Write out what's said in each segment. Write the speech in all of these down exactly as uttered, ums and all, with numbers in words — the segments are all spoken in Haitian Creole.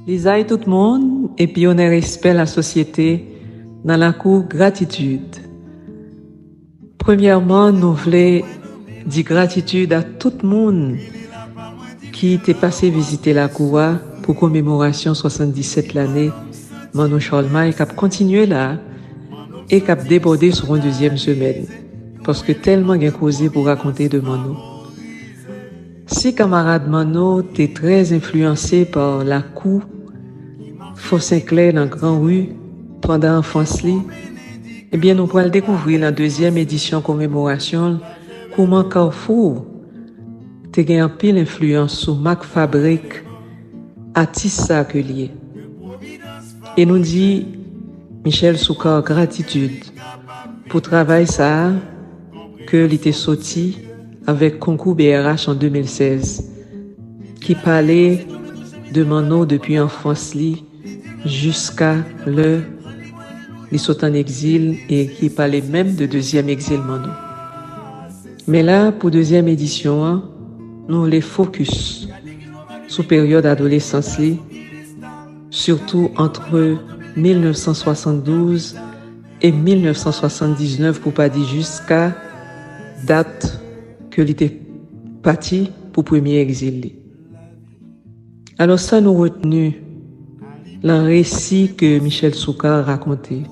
Lizay tout moun, epi onè respè lasosyete nan lakou gratitid. Premyèman, nou vle di gratitid a tout moun ki te pase vizite lakou a pou komemorasyon swasanndisèt lane Manno Charlemagne k ap kontinye la e k ap debòde sou yon dezyèm semèn, paske tèlman gen koze pou rakonte de Manno. Si kanmarad Manno te trè enfliyanse pa lakou Fò Senklè nan Gran Ri pandan anfans li, ebyen, nou pral dekouvri nan dezyèm edisyon komemorasyon l kouman Kafou te gen anpil enfliyans sou mak fabrik atis sa ke l ye. E nou di Michel Soukar gratitid pou travay sa a ke li te soti avèk konkou B R H an de mil sèz, ki pale de Manno depi anfans li jiska lè li sot ann egzil e ki pale menm de dezyèm egzil Manno. Men la, pou dezyèm edisyon an, nou vle fokis sou peryòd adolesans li, sitou ant mil nèf san swasanndouz e mil nèf san swasanndiznèf, pou pa di jiska dat ke li te pati pou premye egzil li. Alò, sa nou retni nan resi ke Michel Soukar rakonte.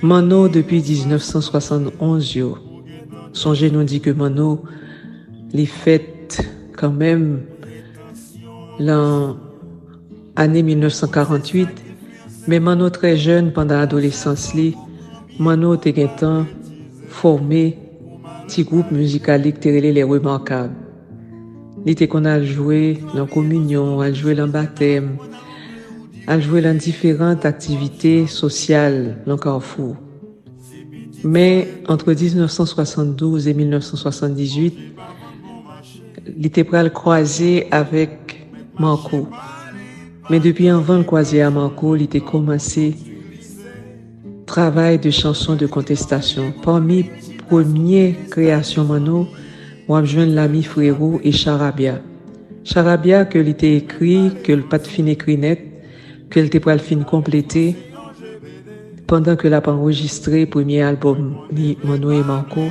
Manno depi diznèf san swasannonz yo. Sonje nou di ke Manno, li fèt kanmenm lan ane mil nèf san karanntuit, men Manno trè jèn pandan adolesans li, Manno te gentan fòme ti gwoup mizikal li ki te rele Les Remarquables. Li te konn al jwe lan kominyon, al jwe lan batèm, al jwe lan diferan aktivite sosyal lan Kafou. Men, ant diznèf san swasanndouz e mil nèf san swasanndizuit, li te pral kwaze avèk Marco. Men depi anvan l kwaze a Marco, li te kòmanse travay de chanson de kontestasyon. Pami premye kreyasyon Manno, w ap jwenn Lami Frero e Charabya. Charabya ke li te ekri, ke l pa t fin ekri nèt, ke l te pral fin konplete pandan ke l ap anrejistre premye albòm li, Manno e Marco,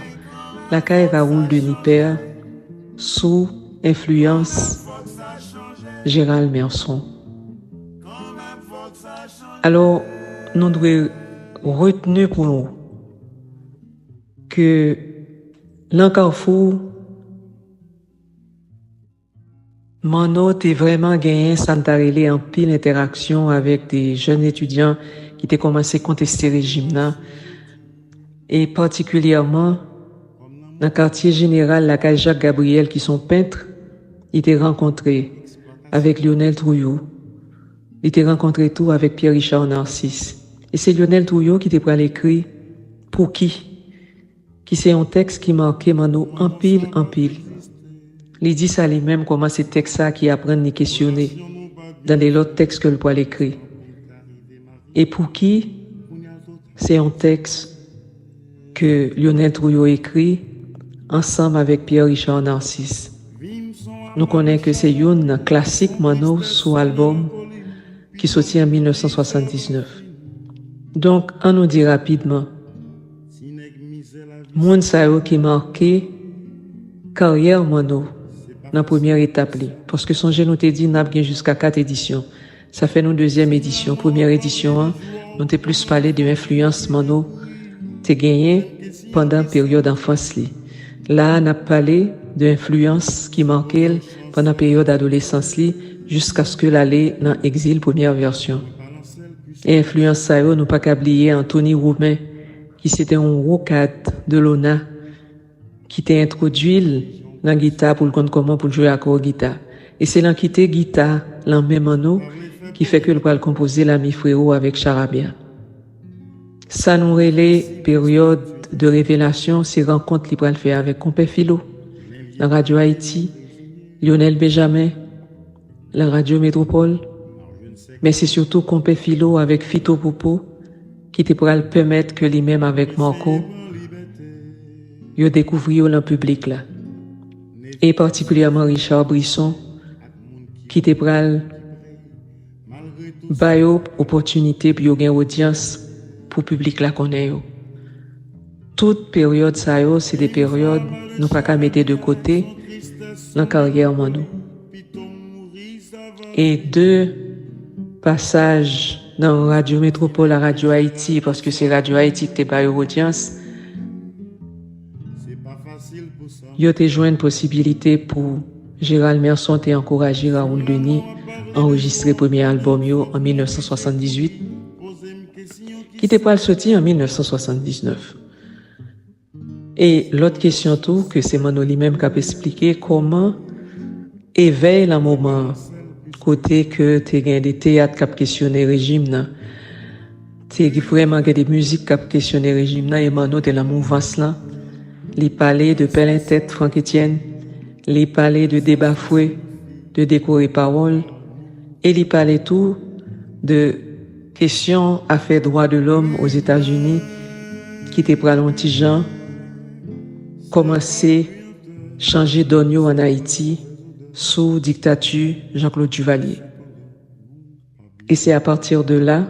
lakay Raoul Denis Père, sou enfliyans Gérald Merson. Alò, nou dwe retni pou nou ke lan Kafou, Manno te vrèman genyen sa n ta rele anpil entèraksyon avèk de jèn etidyan ki te kòmanse konteste rejim nan, e patikilyèman nan katye jeneral lakay Jacques Gabriel ki se yon pent, li te rankontre avèk Lionel Trouillot. Li te rankontre tou avèk Pierre Richard Narcisse. E se Lionel Trouillot ki te pral ekri Pouki, ki se yon tèks ki make Manno anpil, anpil. Li di sa li menm kòman se tèks sa ki aprann li kesyone dan de lòt tèks ke l pral ekri. E Pouki, se yon tèks ke Lionel Trouillot ekri ansanm avèk Pierre Richard Narcisse. Nou konnen ke se youn nan klasik Manno sou albòm ki soti an mil nèf san swasanndiznèf. Donk, an nou di rapidman, moun sa yo ki make karyè Manno nan premyè etap li. Paske sonje nou te di n ap gen jiska kat edisyon. Sa fè nou dezyèm edisyon. Premyè edisyon an, nou te plis pale de enfliyans Manno te genyen pandan peryòd anfans li. La a, n ap pale de enfliyans ki make l pandan peryòd adolesans li, jiskaske l ale nan egzil, premyè vèsyon. E enfliyans sa yo, nou pa ka bliye Anthony Roumain, ki se te yon wo kad de l'ONA, ki te entwodui l nan gita pou l konn kòman pou l jwe akò gita. E se lan kite gita lan men Manno ki fè ke l pral konpoze Lami Frero avèk Charabya. Sa nou rele peryòd de revelasyon, se rankont li pral fè avèk Konpè Filo nan Radyo Ayiti, Lionel Benjamin lan Radyo Metropole, men se sitou Konpè Filo avèk Fito Popo ki te pral pèmèt ke li menm avèk Marco, yo dekouvri yo lan piblik la. E patikilyèman Richard Brisson, ki te pral Ba yo opòtinite pou yo gen odyans, pou piblik la konnen yo. Tout peryòd sa yo, se de peryòd nou pa ka mete de kote nan karyè Manno. E de pasaj nan Radyo Metropole a Radyo Ayiti, paske se Radyo Ayiti ki te ba yo odyans, yo te jwenn posibilite pou Gérald Merson te ankouraje Raoul Denis anrejistre premye albòm yo an mil nèf san swasanndizuit, ki te pral soti an mil nèf san swasanndiznèf. E lòt kesyon tou, ke se Manno li menm k ap esplike kòman evèy lan moman an, kote ke te gen de teyat k ap kesyone rejim nan, te vrèman gen de mizik k ap kesyone rejim nan, e Manno te lan mouvans lan. Li pale de pèlen tèt Franck Etienne, li pale de debafwe, de dekore pawòl, e li pale tou de kesyon afè dwa de lòm Ozetazini ki te pral yon ti jan kòmanse chanje dòn yo ann Ayiti sou diktati Jean-Claude Duvalier. E se apati de la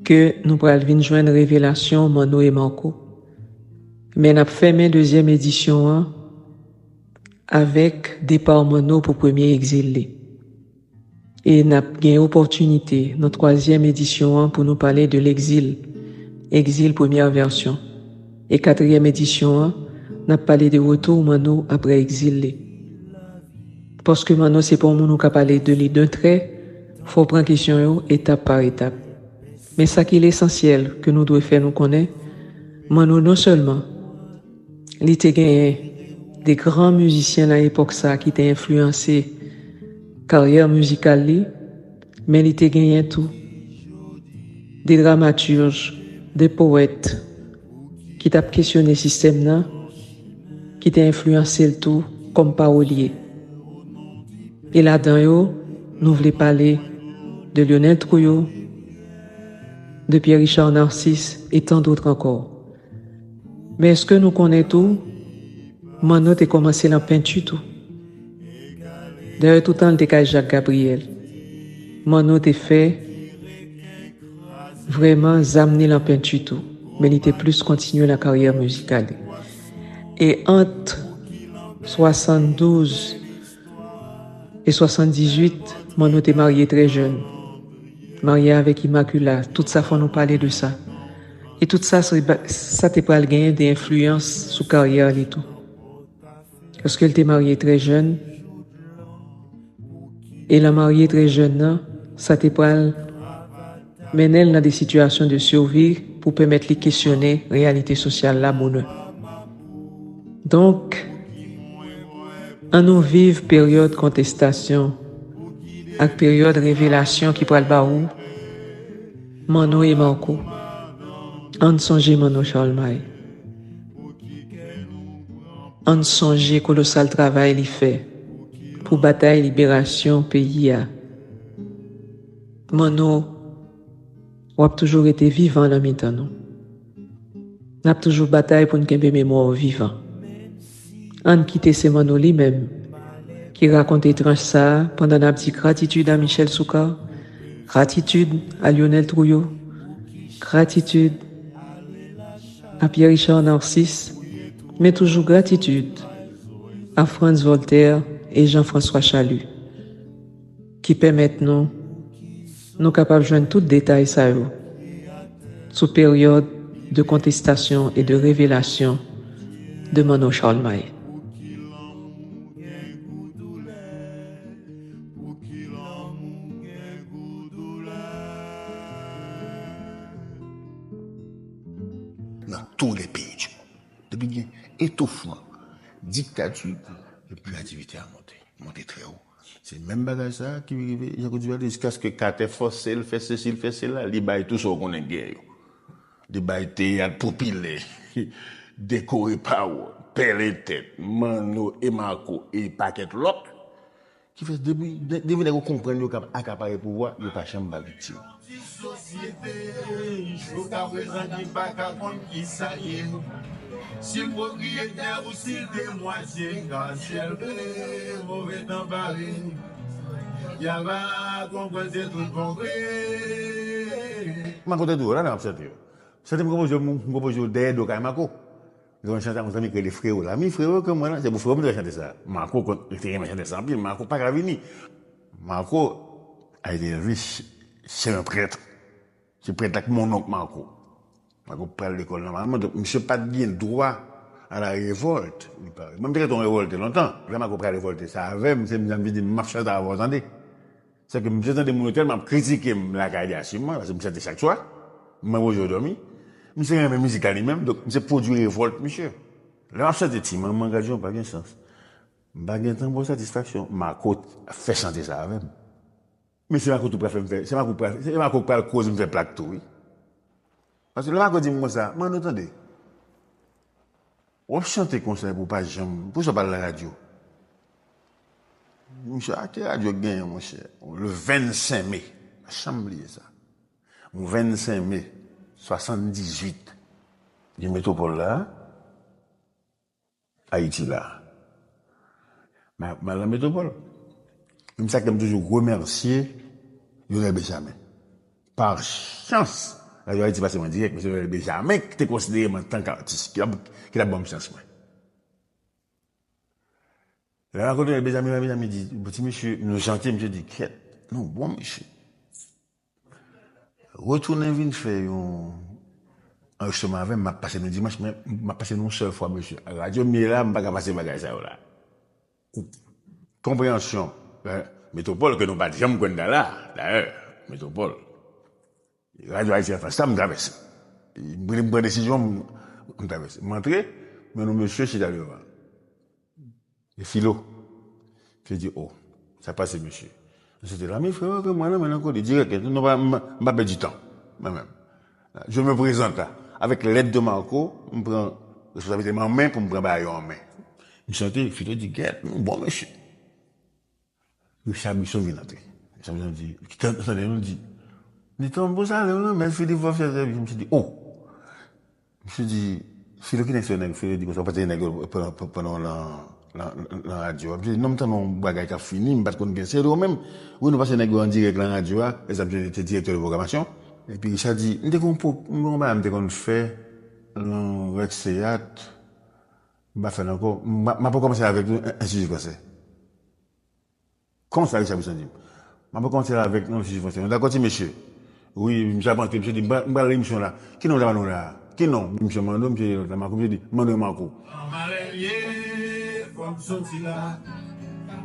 ke nou pral vin jwenn revelasyon Manno e Marco. Men n ap fèmen dezyèm edisyon an avèk depa Manno pou premye egzil li. E n ap gen opòtinite nan twazyèm edisyon an pou nou pale de legzil, egzil premyè vèsyon. E katriyèm edisyon an, n ap pale de retou Manno apre egzil li. Paske Manno se pa yon moun ou ka pale de li d'un trait, fò w pran kesyon yo etap pa etap. Men sa ki lesansyèl ke nou dwe fè nou konnen, Manno non sèlman li te genyen de gran mizisyen nan epòk sa ki te enfliyanse karyè mizikal li, men li te genyen tou de dramatij, de powèt ki t ap kesyone sistèm nan, ki te enfliyanse l tou kòm pawolye. E ladan yo, nou vle pale de Lionel Trouillot, de Pierre Richard Narcisse e tant d'autres encore. Men èske nou konnen tou, Manno te kòmanse lan penti tou? Dayè, toutan l te kay Jacques Gabriel, Manno te fè vrèman zam li lan penti tou, men li te plis kontinye lan karyè mizikal li. E ant swasanndouz e swasanndizuit, Manno te marye trè jèn. Marye avèk Immaculata, tout sa fò nou pale de sa. E tout sa, se ba-, sa te pral genyen de enfliyans sou karyè li tou. Paske l te marye trè jèn. E lan marye trè jèn nan, sa te pral mennen l nan de sitiyasyon de sivi pou pèmèt li kesyone reyalite sosyal la bonè. Donk, ann nou viv peryòd kontestasyon ak peryòd revelasyon ki pral ba ou Manno e Marco. Ann sonje Manno Charlemagne. Ann sonje kolosal travay li fè pou batay liberasyon peyi a. Manno, w ap toujou rete vivan nan mitan nou. N ap toujou batay pou n kenbe memwa w vivan. Ann kite se Manno li menm ki rakonte tranch sa a pandan n ap di gratitid a Michel Soukar, gratitid a Lionel Trouillot, gratitid a Pierre Richard Narcisse, men toujou gratitid a Franz Voltaire e Jean-François Chalut, ki pèmèt nou, nou kapab jwenn tout detay sa yo sou peryòd de kontestasyon e de revelasyon de Manno Charlemagne. Dans tous les pays du monde. Depi gen etoufman diktati, epi kreyativite a monte, monte trè wo. Se menm bagay sa a ki rive Jean Claude Duvalier, jiskaske Katè fòse l fè sesi, l fè sela, li bay tou sa w konnen k gen yo. Li bay teyat popilè, dekore pawòl, pèlen tèt, Manno e Marco e pakèt lòt. Ki fè depi, depi nèg yo konprann yo k ap akapare pouvwa, yo pa janm pa viktim. Sosyete, jiska prezan ki pa ka konn kisa l ye. Si l pwopriyetè ou si l demwazye, ka syèl vle, move tan pare. Yaba konprann se tout bon vre. Mako te di w la nan ap chante yo. Chante m konpoze yo, m konpoze yo dèyè do kay Mako. Mwen chante ak yon zanmi ki rele Frero. Lami Frero ke mwen lan, se pou Frero m te fè chante sa. Mako konn, li te renmen chante sa anpil. Mako pa ka vini. Mako a été élevé chez, chez un prêtre. Se prèt la ki mononk Mako. Mako pral lekòl nòmalman, donk misye pa t gen dwa a la revòlt. Li pa, mwen m te rete yon revòlte lontan. Lè Mako pral revòlte sa avè m, se m di, m ap chante avè w tande. Se ke misye tande moun yo tèlman ap kritike m lakay li a sou mwen, paske m chante chak swa, mwen poze yo dòmi. Misye renmen mizik la li menm, donk misye pwodui revòlt misye. Lè m ap chante Ti Manman Gad Jan, pa gen sans. M pa gen tan ba w satisfaksyon. Mako fè chante sa avè m. Men se Mako tou pral fè m fè, se Mako pral, se Mako k pral koz m fè plak tou, wi. Paske lè Mako di m konsa, mande w tande. W ap chante konsa epi w pa janm, pou sa w pa al nan radyo? Misye, a ki radyo k genyen, monchè? Le vennsenk me, m pa janm bliye sa. Yon vennsenk me, swasanndizuit, gen Metwopòl la, Ayiti la. M a, m al nan Metwopòl. M sa ke m toujou remèsye Lionel Benjamin. Pa chans, Radyo Ayiti pase mwen dirèk, men se Lionel Benjamin ki te konsidere m antanke atis, ki t ap, ki t ap ban m chans mwen. Lè m rankontre Lionel Benjamin, Lionel Benjamin di, bon, ti mesye, nou chante, misye di, kèt, nou bon, mesye. Retounen vin fè yon anrejistreman avè m, m ap pase nou dimanch, men m ap pase nou yon sèl fwa, mesye. Radyo m ye la, m pa ka pase bagay sa yo la. Konpreyansyon, eh, Metwopòl ke nou pa t janm kwè n ta la, dayè, Metwopòl. Radyo Ayiti an fas la, m travèse. M pran desizyon, m, m travèse. M antre, men nou mesye chita devan. E Filo. Misye di, o, sa pase, mesye? Misye te la, men frè, ke mwen, non, men nan kote, dirèk, non, pa, m, m pa pèdi tan. Mwen menm. Je me présente là. Avec l'aide de Marco, m pran responsablite m an men pou m pran bagay yo an men. M chante, Filo di, gèt, bon, mesye. Richard Brisson vin antre. Richard Brisson di, ki tande, tande nou di, li tonbe pou salye w nan men Philippe Vòf Chèzè. Misye di, o! Misye di, Filo ki nèg se nèg, Filo di konsa, w pa te nèg yo pandan, pandan w nan, nan, nan radyo a. Misye di, non, m tande yon bagay k ap fini, m pa t konn gen, se ou menm. Wi, nou pase nèg yo an dirèk nan radyo a, e sa, misye te direktè de pwogramasyon. Epi Richard di, m te gon pwo-, m gon bagay m te konn fè nan Rex Teyat, m pa fè l ankò, m, m ap rekòmanse avèk nou, Enstiti Fransè. Konsa, Richard Brisson di m, m ap rekòmanse la avèk nou, Enstiti Fransè. Nou dakò, ti mesye? Wi, misye ap antre, misye di, m pral, m pral li misyon la. Ki non w ta ba nou la a? Ki non? Misye mande w, misye di lòt la, Marco, misye di, mande w Marco. Anmalen ye, fò m soti la.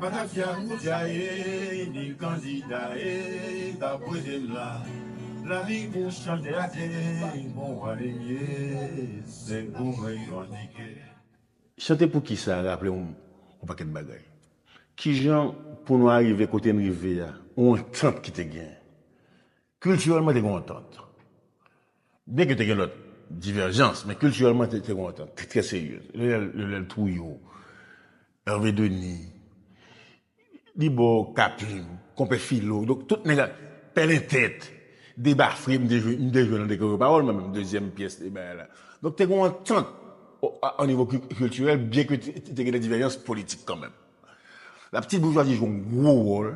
Batafya koudya ye, ni kandida ye, ta poze m la. Lavi pou chante atye, bon vwa limyè, se pou mwen yon dike. Chante Poukisa raple m yon pakèt bagay. Kijan pou nou arive kote n rive a, yon antant ki te gen. Kiltirèlman, te gen yon antant. Byenke te gen lòt divèjans, men kiltirèlman, te, te gen yon antant trè, trè serye. Lionel, Lionel Trouillot, Hervé Denis, Libò Kapim, Konpè Filo, donk tout nèg la, Pèlen Tèt, Deba Fre, m te jwe, m te jwe nan Deklarasyon Pawòl, mwen menm, dezyèm pyès de bagay la. Donk te gen yon antant o, a, o nivo ki-, kiltirèl, byenke te, te, te gen de divèjans politik kanmenm. Laptit boujwazi jwe yon gwo wòl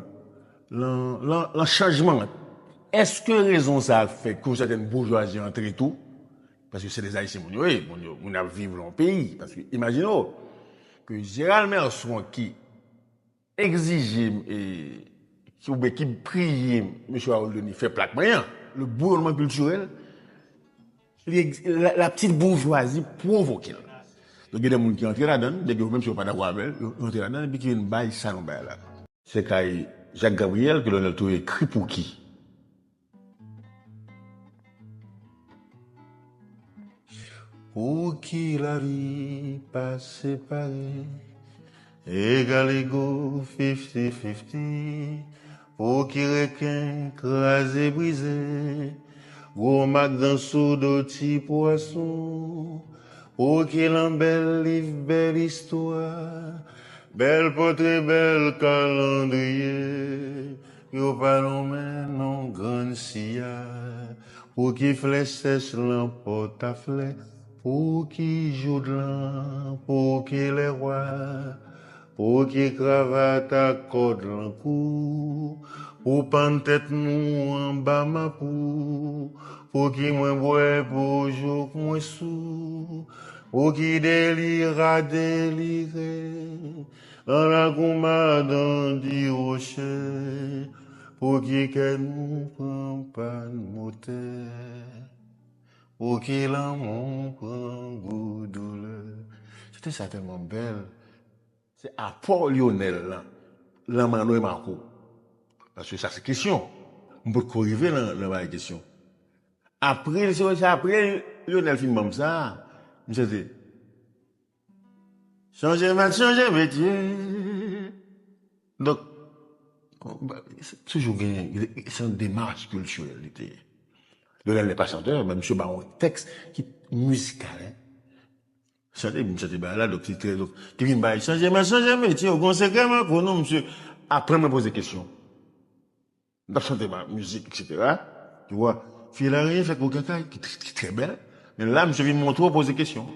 lan, lan, lan chanjman an. Èske rezon sa a fè ke yon sètèn boujwazi antre tou? Paske se de Ayisyen moun yo ye, moun yo, moun ap viv lan yon peyi. Paske imajine w ke Gérald Merson ki egzije, e, ki, oubyen ki priye mesye Harold Denis fè plak mwen an, le bouillonnement culturel, li egz-, la, la petite bourgeoisie pwovoke l. Donk, gen de moun ki antre ladan l, nèg yo, menm si yo pa dakò avè l, yo, yo antre ladan l, epi ki vin bay sa nou bay la. Se kay Jacques Gabriel ke Lionel Trouillot ekri Pouki. Pouki lavi pa separe, egal ego, fifty fifty, pouki reken kraze brize, gwo mak dan sou do ti pwason, pouki lan bèl liv bèl istwa, bèl pòtre bèl kalandriye, yo pa lonmen non grann siya, pouki flè sèch lan pòtaflè, pouki joudlan, pouki lèwa, Pou ki kravat ak kòd lankou, pou pann tèt nou anba mapou, pou ki mwen bwè pou jouk mwen sou, pou ki delira delire, nan lakou madan di wochè, pou ki kè nou pran pàn motè, pou ki lanmou pran gou doulè. Chante sa tèlman bèl. Se apò Lionel lan, lan Manno e Marco. Paske sa se kesyon. M potko rive lan, lan bagay kesyon. Apre, se, se apre Lionel fin ban m sa, m chante. Chanje mèt, chanje metye. Donk, se toujou gen, se yon demach kiltirèl li te ye. Lionel n'est pas chanteur, men misye ba yon tèks ki mizikal, hein. Chante, vin chante bagay la, donk, se trè, donk, te vin bay chanje mèt, chanje metye, ou gon sekrè, man, konnen, misye aprann mwen poze kesyon. M t ap chante ma mizik, et cetera. Tu vois, fi la renyen fèk okenn kay, ki, ki trè bèl. Men la, misye vin montre w poze kesyon.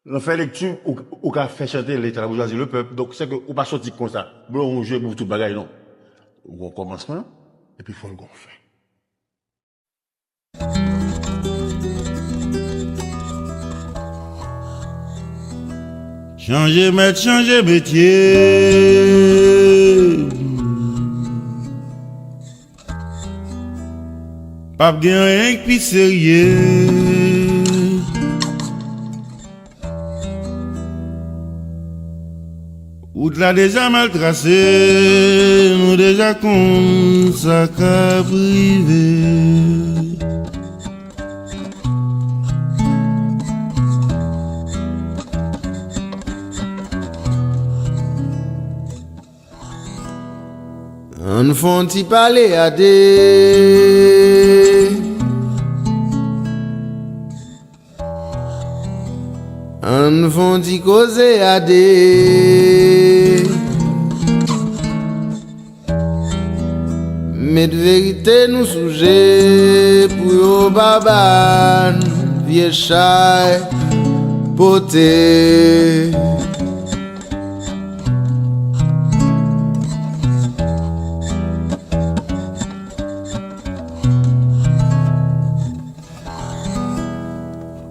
Nan fè lekti, ou, ou ka fè chante Leta la boujwazi le pèp. Donk, se ke ou pa soti konsa, blo yon je pou tout bagay, non. Ou gon kòmansman, epi fò l gon fen. Chanje mèt, chanje metye. P ap gen anyen k pi serye. Wout la deja mal trase, nou deja konn sa k ap rive. Ann fè yon ti pale a de. Ann fè yon ti koze a de. Met verite nou sou je pou yo pa ba n vye chay pote.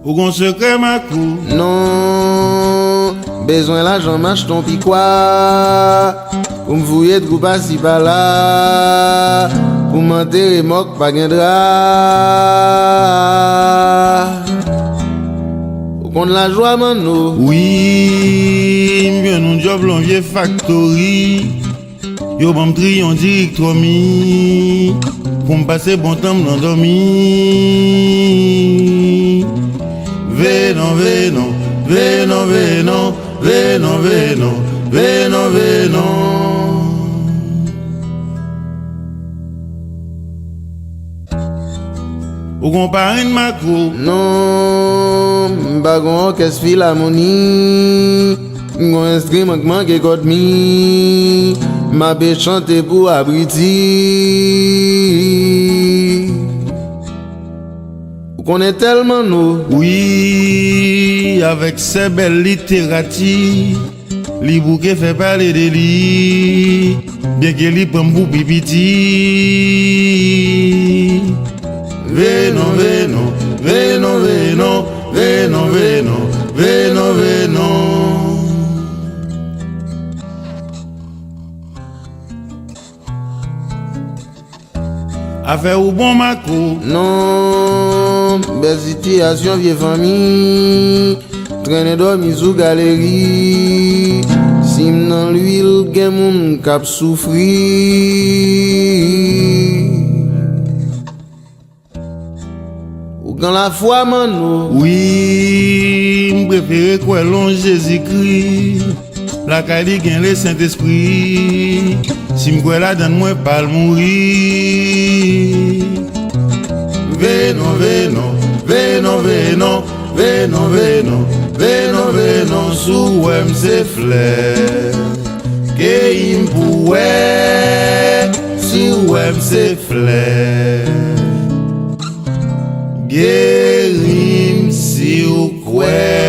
Ou gon sekrè, Makou? Non, bezwen lajan m achte yon pikwa pou m fouye twou pasi pala, pou m antere mò k pa gen dra. Ou konn lajwa, Manno? Wi, m jwenn yon djòb lan vye faktori. Yo ban m triyon dirèktòmi pou m pase bon tan m nan dòmi. Venon, venon, venon, venon, venon, venon, venon, venon. Ou gon parenn, Makou? Non, m pa gon òkès filamoni. M gon enstriman k manke kòd mi. M ape chante pou abriti. Ou konnen tèlman nou. Wi, avèk sè bèl literati. Li bouke fè pale de li, byenke li pran m pou pi piti. Venon, venon, venon, venon. Afè ou bon, Makou? Non, bèl sitiyasyon vye fanmi. Trennen dòmi sou galeri. Si m nan lwil, gen moun k ap soufri. Ou gen lafwa, Manno? Wi, m prefere kwè lon Jezikri. Lakay li gen Lesentespri. Si m kwè ladann mwen pa l mouri. Venon, venon, venon, venon, venon, venon, venon, venon, si w wè m se flè. Keyi m pou wè, si w wè m se flè. Geri m si w kwè.